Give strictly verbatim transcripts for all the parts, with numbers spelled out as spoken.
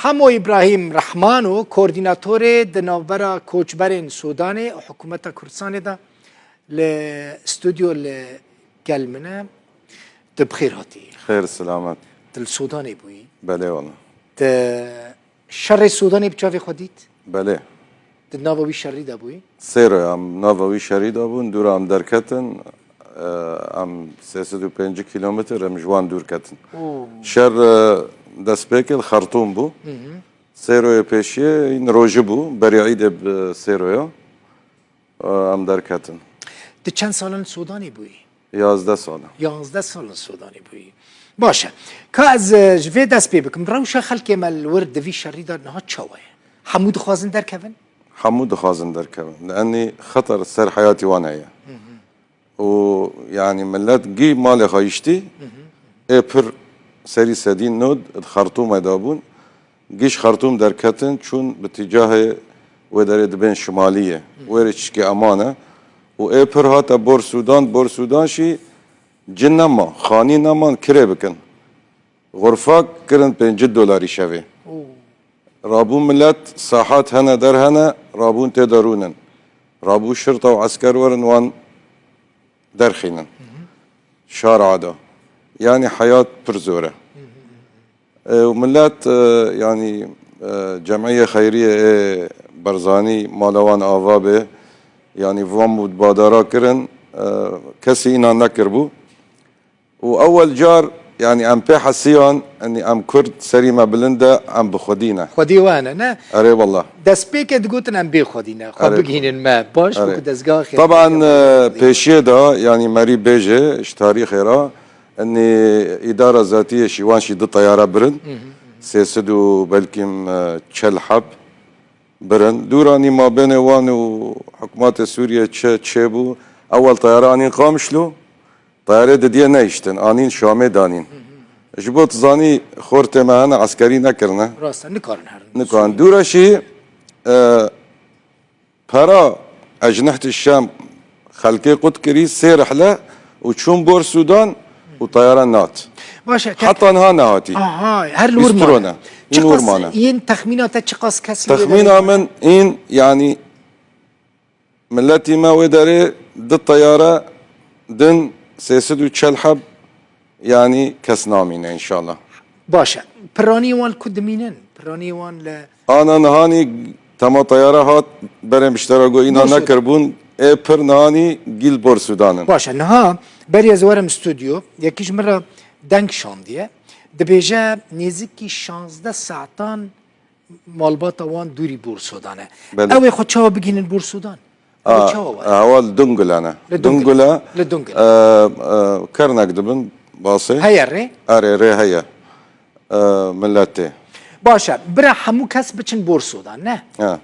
Qamo Îbrahîm Rehmano, koordînatorê di navbera koçberên Sûdanê û hikûmeta Kurdistanê de li stûdyo li gel min e. Tu bi xêr hatî. Xêr, selamet. Tu li Sûdanê bûyî. Belê wala. Tu şerê Sûdanê bi çavê xwe dît? Belê. Tu di nava wî şerî de bûyî? Sê roya em nava wî şerî de bûn, dûra em derketin, e, em sê sed û pêncî kîlometre em ji wan dûr ketin. Oo. Şer, e, destpêkê li Xertûm bû. Hı hı. Sê royê pêşiyê hîn rojî bû, berî îdê bi sê roya, e, em derketin. Tu çend salan li Sûdanê bûyî? Yazdeh sal e. Yazdeh sal li Sûdanê bûyî. Baş e. Ka ez, e, ji vê dest pê bikim. Rewşa xelkê me li wir di vî şerî de niha çawa ye? Hemû dixwazin derkevin? Hemû dixwazin derkevin. Li enî xeter ser heyatî wan heye. Hı hı. Û, yanî, millet gî malê xwe hiştî, Hı hı. ê pir serî sedî nod di Xertûmê de bûn. Giş Xertûm derketin, çûn bi tîcahê wê derê dibên şimaliyê. Wê rê çişkê eman e. Û ê pir hate Bor Sûdan, Bor Sûdan jî cin neman, xanî neman, kirê bikin. Xurfak kirin pêncî dolarî şevê. Oo. Rabû millet, sahat hene der hene, rabûn tê de rûnin. Rabû şirta û esker werin wan derxînin. Şara da. Yanî heyat pir zor e. E, û millet, e, yanî, e, cemiyê xeyriyê ê Barzanî mala wan ava bê, yanî van mûdbadara kirin, e, kesî înan nekiribû. Û ewel car, yanî em pê hesiyan, yanî em Kurd serî me bilind e, em bi xwedî ne. Xwedî we ne, ne? Erê wela. Destpêkê digotin em bê xwedî ne. Xwe Erê. bigihînin me. Baş, Erê. wekî dezgahê Taban, xwedî e, ne. pêşiyê de, yanî merî bêje, ji tarîxê re, Enê îdara zatiyê şî, wan şî du teyare birin. Hı hı. Sê sed û belkî, e, çel heb birin. Dûranî mabênê wan û hikûmetê Sûriyê çi çêbû. Ewel teyare anîn Qamişlo. Teyarê didiyê nehiştin. Anîn Şamê danîn. Hı hı. Ji bo tu zanî xortê me hene eskerî nekirine. Rast e, nikarin herin. Nikarin. Sûriyê. Dûra şî, e, Pera Ecnihte Şam xelkê qut kirî, sê rihle û çûn Bor Sûdan û teyare nat. Baş e, kek- Heta niha nehatî. Aha, her li wir Bîst mane. rone. Çi Hîn wir qas mane. yên texmîna te çi qas kes li wê Texmîna derê min în, yanî, miletî me wê derê du teyare din sê sed û çel heb Yanî kes namîne înşallah. Baş e. Piranî wan li ku dimînin? Piranî wan li Ana nihanî tema teyare hat, berê miştera got îna Bor Sûd- nekiribûn, ê pir nihanî gîl Bor Sûdan in. Baş e. Niha berî ez werim stûdyo, yekî ji min re deng şandiye. Dibêje nêzîkî şazdeh saetan malbata wan dûrî Bor Sûdan e. Belê. Ew ê xwe çawa bigihînin Bor Sûdan? Ew ê A, çawa were? Hewa li Dungule ne. Li Dungule. Dungule, Li Dungule. e, e, kernek dibin basê. Heye rê? Erê, rê heye. E, milletê. Baş e. Bira hemû kes biçin Bor Sûdan, ne? He.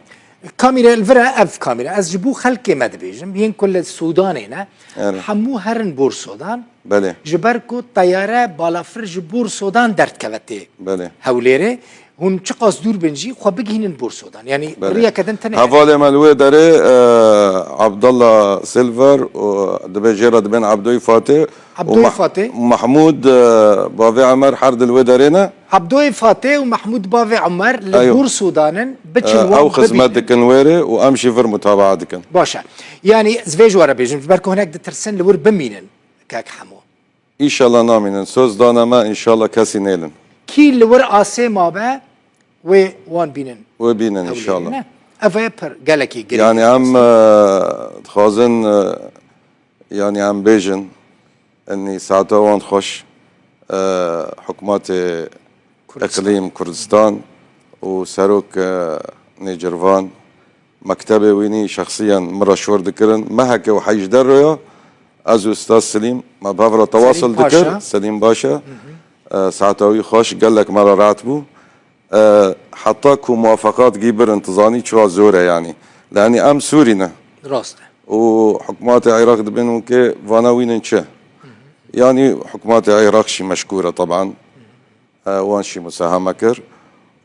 Kamîre li vir e, ev kamîre. Ez ji bo xelkê me dibêjim. Yên ku li Sûdanê ne. Erê. Hemû herin Bor Sûdan. Belê. Ji ber ku teyare balafir ji Bor Sûdan derdikeve tê Belê. Hewlêrê. Hûn çiqas dûr bin jî xwe bigihînin Bor Sûdan. Yanî Belê. riyeke din tune hene. Hevalê me li wê derê, e, Abdullah Silver û dibê jê re dibên Abdoyî Fatê û Abdoyî Mah-, Fatê. Mahmûd, e, bavê Emer her di li wê derê ne. Abdoyî Fatê û Mahmûd bavê Emer li Eyo. Bor Sûdan in, E, biçin wan ew xizmet bibînin. dikin wê rê û em jî vir mutabaa dikin. Baş e. Yanî ez vê ji we re bêjim, ji ber ku hinek ditirsin li wir bimînin, kek Hemo. Înşallah namînin. Söz dane me, înşallah kesî nêlin. Kî li wir asê mabe, wê wan bînin. Wê bînin Ew înşallah. lêrîne. Ev e pir gelekî girîng Yanî e em, aslında. e, dixwazin, e, yanî em bêjin, enî saeta wan xweş, e, hikûmetê Kurdistan. Îqlîm Kurdistan û serok, e, Nêcirvan, mektebê wînî şexsiyen min re şor dikirin. Meheke û hejdeh roya ez û Ustaz Selîm me bi hev re tewasul Selîm Paşa. dikir. Selîm Paşa. Hı hı. E, saeta wî xweş, gelek me re rehet bû. E, heta ku muwafaqat gî birin, tu zanî çiwa zor e yanî. Lê enî em Sûrî ne. Rast e. Û hikûmetê Iraq dibên wekê vana wînin çi? Hı hı. Yanî hikûmetê Iraq jî meşkûr e teban. Hı hı. E, wan jî musaheme kir.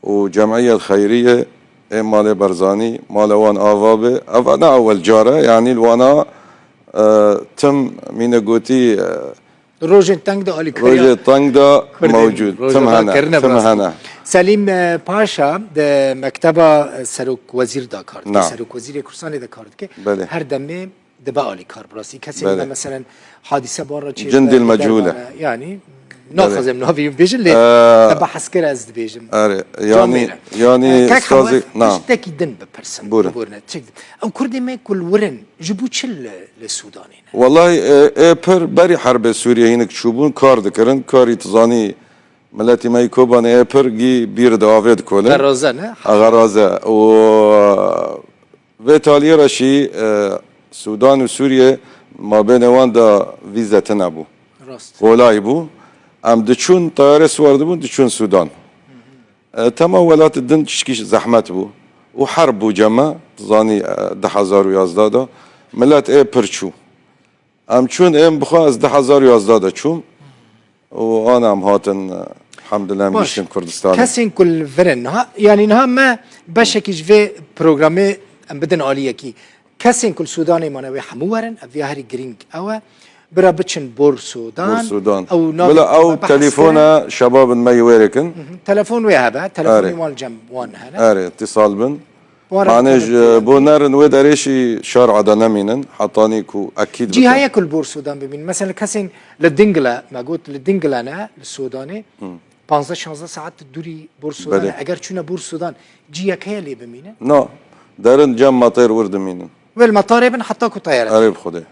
Û cemiyet xeyriyê ê malê Barzanî, mala wan ava be. Eva ne ewel car e, yanî li wana, e, tim mîne gotî, e, Rojên teng de alîkariya. Rojê teng de mewcûd. Tim hene, tim hene. Selîm e, Paşa di mekteba e, Serok Wezîr de kar dike. Na. Serok Wezîrê Kurdistanê de kar dike. Belê. Her demê dibe alîkar bi rastî. Kesên Belê. me meselen hadîse bar re çê Cindil dibe, mecûl e. Dermane, yanî naxwazim navî bêjin lê Ee, te behs kir ez dibêjim. Erê, Can yanî, Mêre. yanî Ee, kek Xewer, na. tiştekî din bipirsin. Buyurun. Bibûrine. Çek. Ew Kurdê me ku li wir in, ji bo çi li, li Sûdanê ne? Wellahî, e, ê pir berî herbê Sûriyê hinek çûbûn, kar dikirin. Karî tu zanî, miletî me yî Kobanê ê pir gî bîr di avê dikolin. Xeraze ne? Xeraze. Û vê taliyê re şî, e, Sûdan û Sûriyê mabênê wan de vîze tune bû. Rast. Kolay bû. Em diçûn, tayarê siwar dibûn, diçûn Sûdan. E, tema welatê din tişkî zehmet bû. Û herb bû cem me, tu zanî, e, du hezar û yazdeh de. Milet ê pir çû. Em çûn, êm bixwe ez du hezar û yazdeh de çûm. Û ana em hatin, e, elhamdulillah, em Baş. gihîştin Kurdistanê. Kesên ku li vir in niha, yanî niha me beşekî ji vê programê em bidin aliyekî. Kesên ku li Sûdanê mane wê hemû werin, ev ya herî girîng ew e. Bira biçin Bor Sûdan. Bor Sûdan. Ew navê Bila ew me behs telefona kirin. şebabin me yê wêrê kin. Mhm. Telefon wê hebe, telefonê Erê. wan li cem wan hene. Erê, îtisal bin. Wan re Mane ji telefon bo nerin wê derê şî şar'a de nemînin. Hetanî ku ekîd Cî bikin. heye ku li Bor Sûdan bimînin. Mesela kesên li Dingile, me got li Dingile ne, li Sûdanê. Panzdeh şanzdeh saet dûrî Bor Sûdan Belê. e. Eger çûne Bor Sûdan, cîyek heye lê bimînin? Na, derin cem matêr wir dimînin. Wê li metarê bin heta ku teyare. Erê bi Xwedê.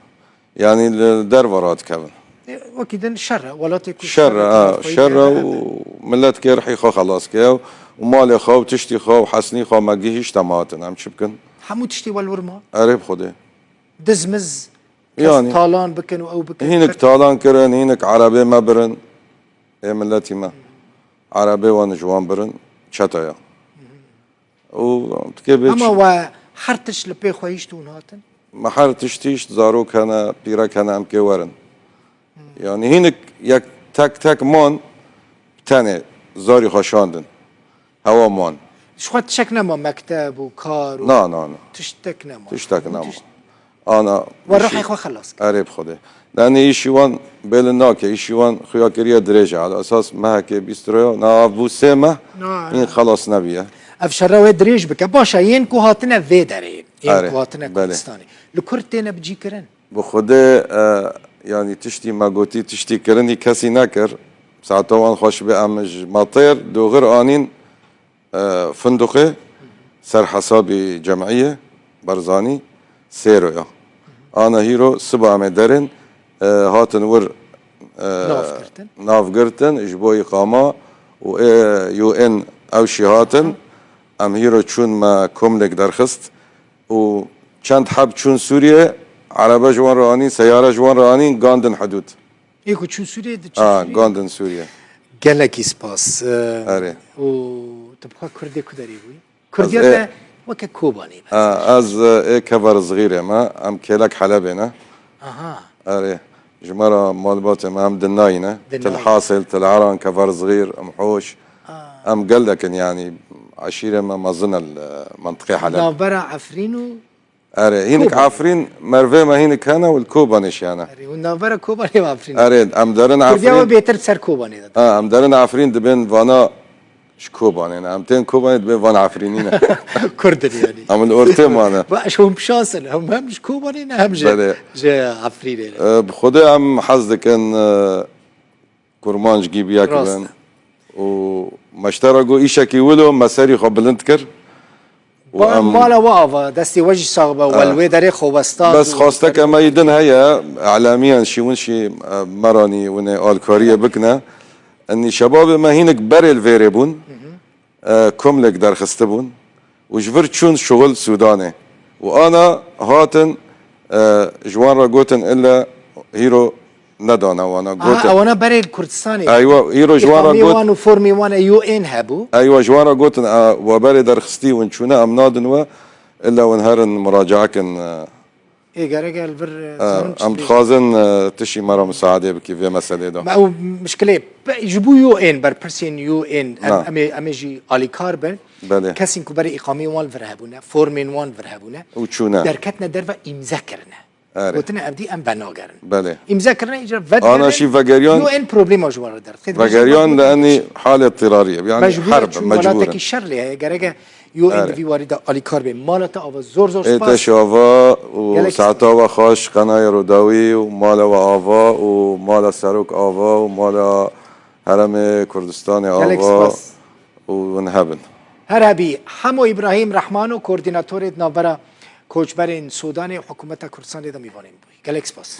Yanî li derve radikevin. E, wekî din şer e. Welatê ku Şer e, şer e, ha, şer e şer e û milet kê rihî xwe xelas ke û malê xwe û tiştî xwe û hesnî xwe me gihîşte me hatin. Em çi bikin? Hemû tiştî wel wir ma? Erê bi Xwedê. Dizmiz, kes Yanî. talan bikin û ew bikin. Hinek talan kirin, hinek erebê me birin. Ê miletî me. Erebê wan ji wan birin, çete ya. Û tikê bê Ama çi- we her tişt li pê xwe hişt hûn hatin? Me her tişt hişt, zarok hene, pîrek hene, em kê werin. Yanî hinek yek tek tek man tenê zarî xwe şandin. Hewa man. Ji xwe tiştek nema mekteb û kar û Na, na, na. tiştek nema. Tiştek Hemû nema. tişt- Ana We ruhê xwe xelas kir. Erê bi Xwedê. Danê îşî wan bêli nake, îşî wan xuya kiriye dirêj e. Ala esas mehekê bîst roya, na av bû sê meh, Na, hîn na. xelas nebiye. Ev şerre wê dirêj bike. Baş e, yên ku hatine vê derê, yên Erê, ku hatine belê. Kurdistanê. Li Kurd têne bicîkirin. Bi Xwedê, e, yanî tiştî me gotî, tiştî kirinî kesî nekir. Saeta wan xweş be, em ji matêr doxir anîn, e, Funduqê ser hesabî cemiyê Barzanî sêro ya. Ana hîro siba em ê derin, e, hatin wir, e, Nav girtin. nav girtin ji bo îqama û ê U N ew şî hatin. Em hîro çûn me komlek derxist û çend heb çûn Sûriye, erebe ji wan re anîn, seyare ji wan re anîn, gandin hidûd. Ê ku çûn Sûriyê diçin A, Sûriyê? gandin Sûriye. Gelekî spas. Ee, Erê. Û tu bi xwe Kurdê ku derê bûyî? Kurdiya Ez ê- te weke Kobanê be. A, ez, e, ê Kever Zixîrê me. Em kêlek Helebê ne. Aha. Erê. Ji me re malbatê me em dinayî ne. Dinayî. Tilhasêl, Tileran, Kever Zixîr, em hoş. A. Em gelek in yanî. Eşîrê me mezin e li, e, mentiqê Helebê. Navbera Efrîn û Erê, hinek Kobanê. Efrîn, mervê me hinek hene û li Kobanê şiyane. Erê, hûn navbera Kobanê û Efrînê. Erê, em derin Kurdiya Efrîn. we bêtir ser Kobanê de. Ha, em derin Efrîn dibên vana ji Kobanê ne. Em tên Kobanê dibên vana Efrînî ne. Kurd in yanî. Em li ortê mane. Ba, ji hûn bişasin. Hem, hem ji Kobanê ne, hem ji, Belê. ji Efrînê ne. Ee, bi Xwedê em hez dikin, e, kurmanc gî biya Rast. kirin. Û meştera got îşekî wilo me serî xwe bilind kir. Û Ba em mala we ava, destê we jî sax be, we li Ah. wê derê xwe westan Bes û xwasteke me yî din heye, elamiyan şî win şî, e, meranî winê alkariyê bikine. Enî şebabê me hinek berê li vêrê bûn. E, komlek derxistibûn û ji vir çûn şuxul Sûdanê û ana hatin, e, ji wan re gotin ille hîro nedane wana. Aha, Gotin ewana berê li Kurdistanê. Eywa, hîro ji wan re Îqameyê got wan û formê wan ê U N hebû. Eywa, ji wan re gotin, e, we berê derxistî, win çûne, em nadin we, ille win herin muracae kin, e, Ê, gerek e li vir, e, Ha, zanim çi em dibêjin. dixwazin, e, tişî me re misaadê bikî vê meselê de. Me ew mişkilê, pe-, ji bo U N, berpirsên U N, em, Na. em ê, em ê jî alîkar bin. Belê. Kesên ku berê îqameyên wan li vir hebûne, formên wan li vir hebûne. Û çûne. Derketine derve îmze kirine. Erê. Gotinê ev dî em venagerin. Belê. Îmze kirine îcar vegerin. Ana şî vegeriyan, Yo en problema ji wan re derxî. Vegeriyan de enî halê tirarî ye. Yani Mecbûr herb, çû mecbûr. Welatekî şer lê heye gereke yo en Erê. di vî warî de alîkar bê. Mala te ava zor zor Ê spas. te şava û Gelek saeta we xweş, qenayê Rûdawî û mala we ava û mala serok ava û mala Herêmê Kurdistanê Gelek ava spas. û hûn hebin. Her hebî Hemo Îbrahîm Rehmano koordînatorê di navbera koçberên Sûdanê û hikûmeta Kurdistanê de mîvanê min bûyî. Gelek spas.